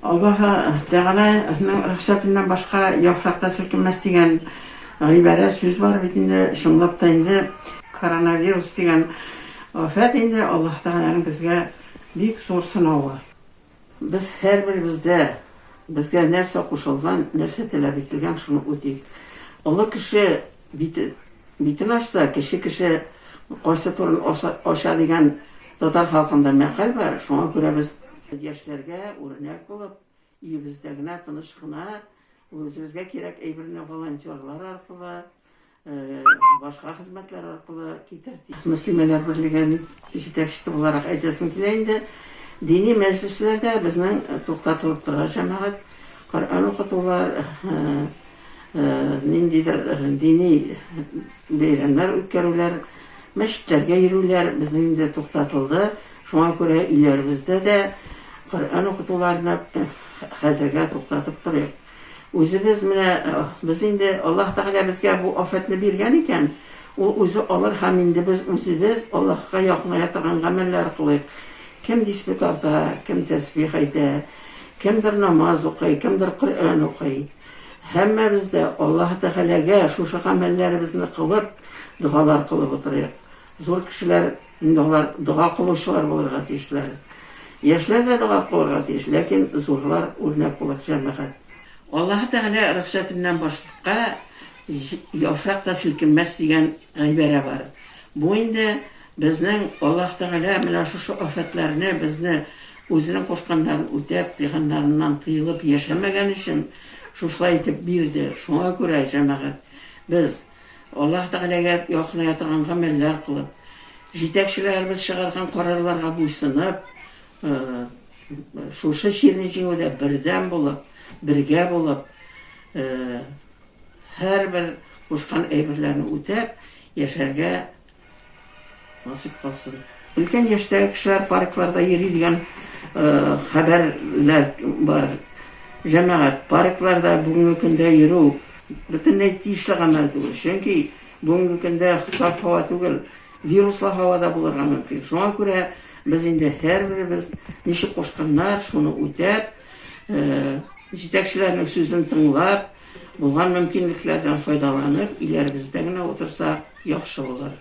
Аллаһы Тәгаләнең рөхсәтеннән башка яфрак та селкенмәс дигән гыйбарә сүз бар бит инде. Чынлап та инде коронавирус дигән афәт инде Аллаһ Тәгаләнең безгә бик зур сынавы. Без һәрберебез дә безгә нәрсә кушылган, нәрсә таләп ителгән, шуны үтик. Олы кеше бите, битен ачса, кече кеше кайсы турын ача дигән татар халкында мәкаль бар. Шуңа күрә без яшьләргә үрнәк булып, өебездә генә тыныч кына үзебезгә кирәк әйберне волонтерлар аркылы, башка хезмәтләр аркылы китертик. Мөслимәләр берлегенең җитәкчесе буларак әйтәсем килә инде, дини мәҗлесләр дә безнең туктатылып тора, җәмәгать. Коръән укытулар, ниндидер дини бәйрәмнәр үткәрүләр, мәчетләргә йөрүләр безнең инде туктатылды. Шуңа күрә өйләребездә дә Коръән укытуларны хәзергә туктатып торыйк. Үзебез менә, без инде Аллаһ Тәгалә безгә бу афәтне биргән икән, ул үзе алыр һәм инде без үзебез Аллаһка якыная торган гамәлләр кылыйк. Кем дисбе тарта, кем тәсбих әйтә, кемдер намаз укый, кемдер Коръән укый. Һәммәбез дә Аллаһ Тәгаләгә шушы гамәлләребезне кылып, догалар кылып утырыйк. Зур кешеләр Инде алар дога кылучылар булырга тиешләр. Яшьләр дә дога кылырга тиеш, ләкин зурлар үрнәк булыйк, җәмәгать. Аллаһы Тәгалә рөхсәтеннән башка яфрак та селкенмәс дигән гыйбарә бар. Бу инде безнең Аллаһ Тәгалә менә шушы афәтләрне безне үзенең кушканнарын үтәп, тыйганнарыннан тыелып яшәмәгән өчен шушылай итеп бирде. Шуңа күрә, җәмәгать, без Аллаһ Тәгаләгә якыная торган гамәлләр кылып, җитәкчеләребез чыгарган карарларга буйсынып, шушы чирне җиңүдә бердәм булып, бергә булып, һәрбер кушкан әйберләрне үтәп яшәргә Насыйп кылсын. Өлкән яшьтәге кешеләр паркларда йөри дигән хәбәрләр бар. Җәмәгать, паркларда бүгенге көндә йөрү бөтенләй тиешле гамәл түгел. Чөнки бүгенге көндә саф һава түгел, вируслы һава да булырга мөмкин. Шуңа күрә без инде һәрберебез ничек кушканнар, шуны үтәп, җитәкчеләрнең сүзен тыңлап, булган мөмкинлекләрдән файдаланып, өйләребездә генә утырсак, яхшы булыр.